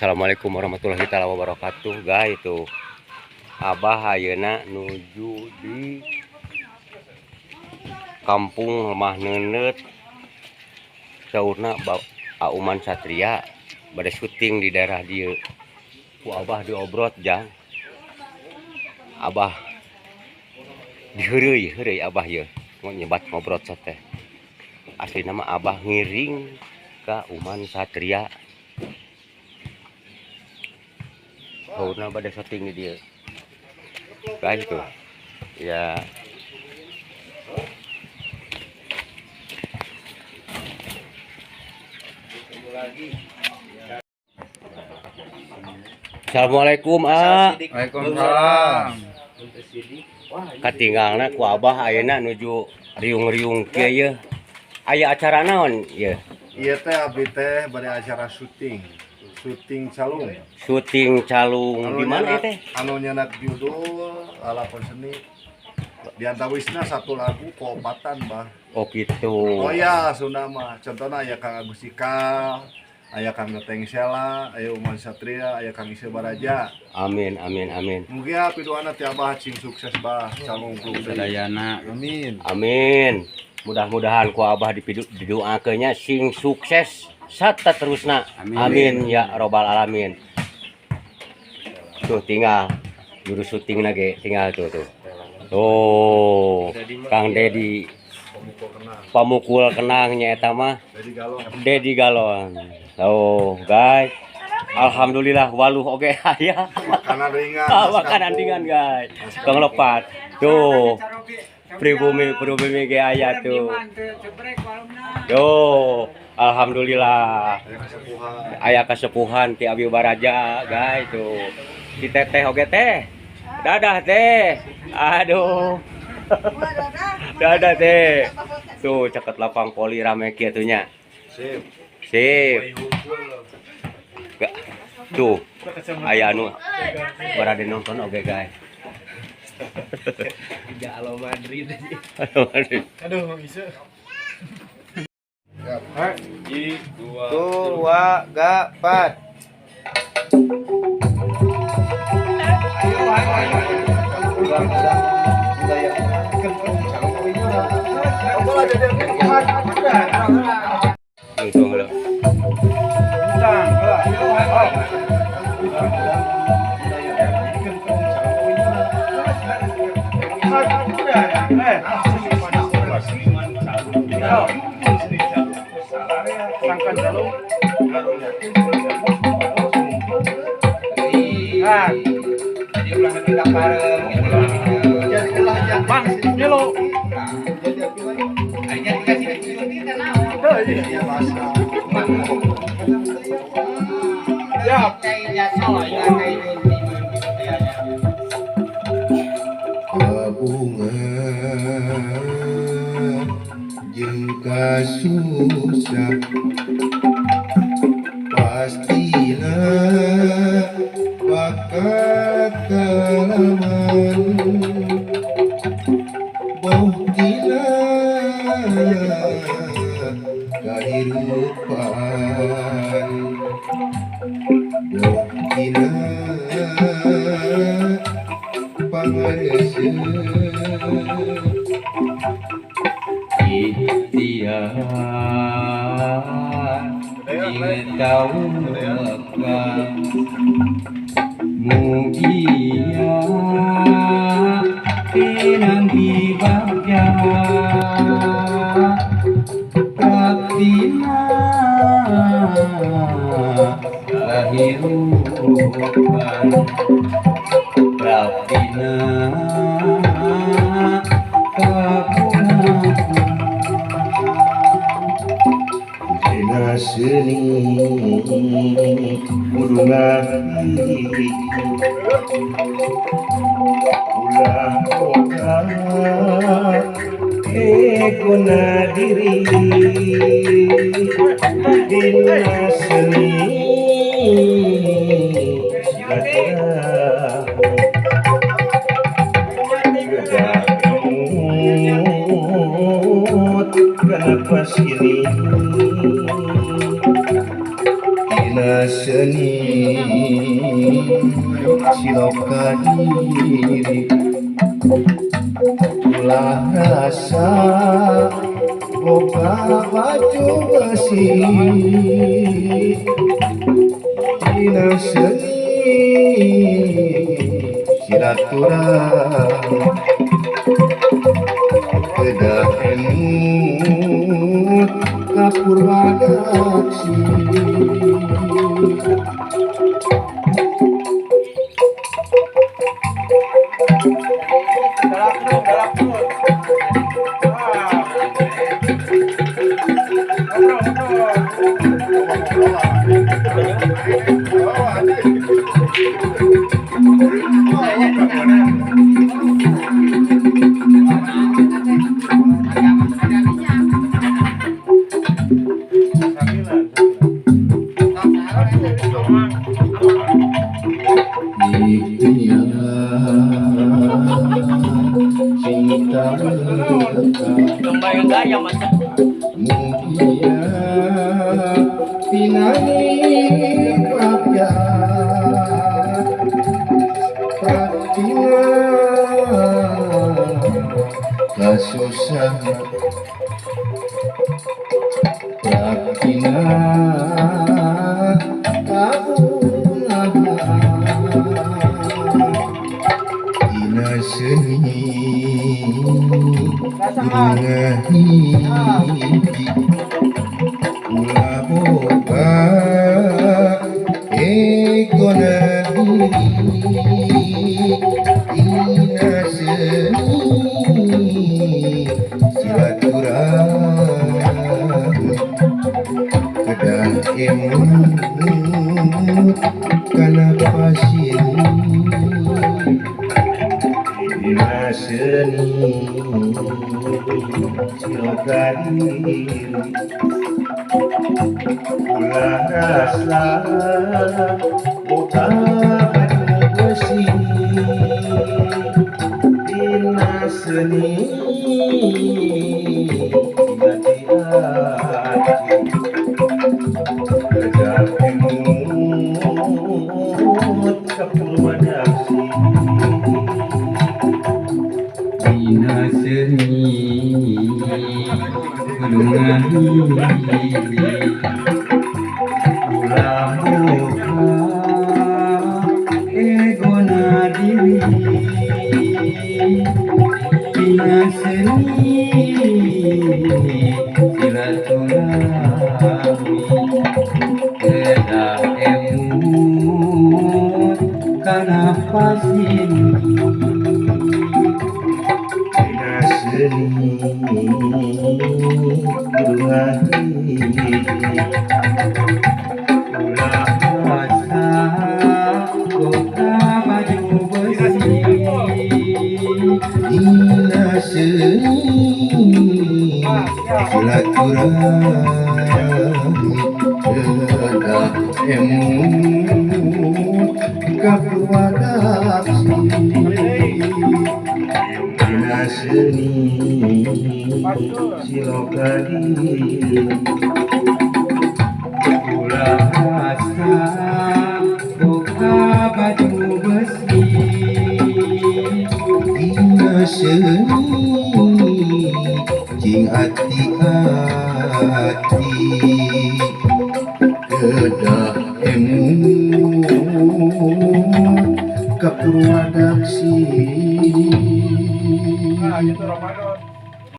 Assalamualaikum warahmatullahi taala wabarakatuh. Guys, itu Abah ayeuna nuju di Kampung Lemah Neuneut. Saurna Auman Satria bade syuting di daerah dieu. Ku Abah diobrot jang. Abah diheureuy-heureuy Abah ieu. Nyebat ngobrot teh. Asli nama Abah ngiring ka Uman Satria. Saurna bade syuting di dieu. Guys tuh. Ya. Assalamualaikum, A. Waalaikumsalam. Katinggalna ku Abah ayeuna nuju riung-riung kieu ye. Aya acara naon ieu? Ieu teh abdi teh bade acara syuting. Syuting calung. Syuting calung di mana teh? Anu nyenak judul Lalakon Seni. Di antawisna satu lagu koopatan, Bah. Oh gitu. Oh iya, Sunda mah. Contohna aya Kang Agus Cikal, aya Kang Neteng Sela, aya Uman Satria, aya Kang Ise Baraja. Amin amin amin. Mugia piduana ti Abah cing sukses bah calung klub sadayana. Amin. Amin. Mudah-mudahan ku Abah didoakeunnya sing sukses saterusna. Amin. Amin ya robbal alamin. Tuh tinggal juru syuting lagi tinggal tuh tuh. Tuh, Kang Dedi pamukul kenangnya eta mah Dedi Galon. Oh, guys. Alhamdulillah waluh oge aya. Makanan ringan. Makanan ringan, guys. Kang lepat. Tuh. Pribumi pribumi ge aya tuh. Tuh, alhamdulillah. Aya kasepuhan ti Abi Baraja, guys tuh. Si teteh oge teh. Dadah teh. Aduh. Dadah teh. Tuh caket lapang poli rame kieu tuh nya. Sip. Sip. Tuh. Aya anu barade nonton oge guys. Tiga Alo Madrid. Alo Madrid. Aduh, bisa. 1, 2, 3, 4. Bang, nyelo. Ya. Kabungan jeung kasusah pastilah bakal kalaman buktina kahirupan buktina pangaresep ikhtiar jeung tawakal mugia pinanggi bagja praptina kahirupan praptina kapunah seni kudu ngahiji ulah boga egona diri dina seni silaturahmi kana pasini dina seni Siloka diri ulah rasa boga baju besi dina seni silaturahmi kedah emut ka purwadaksi.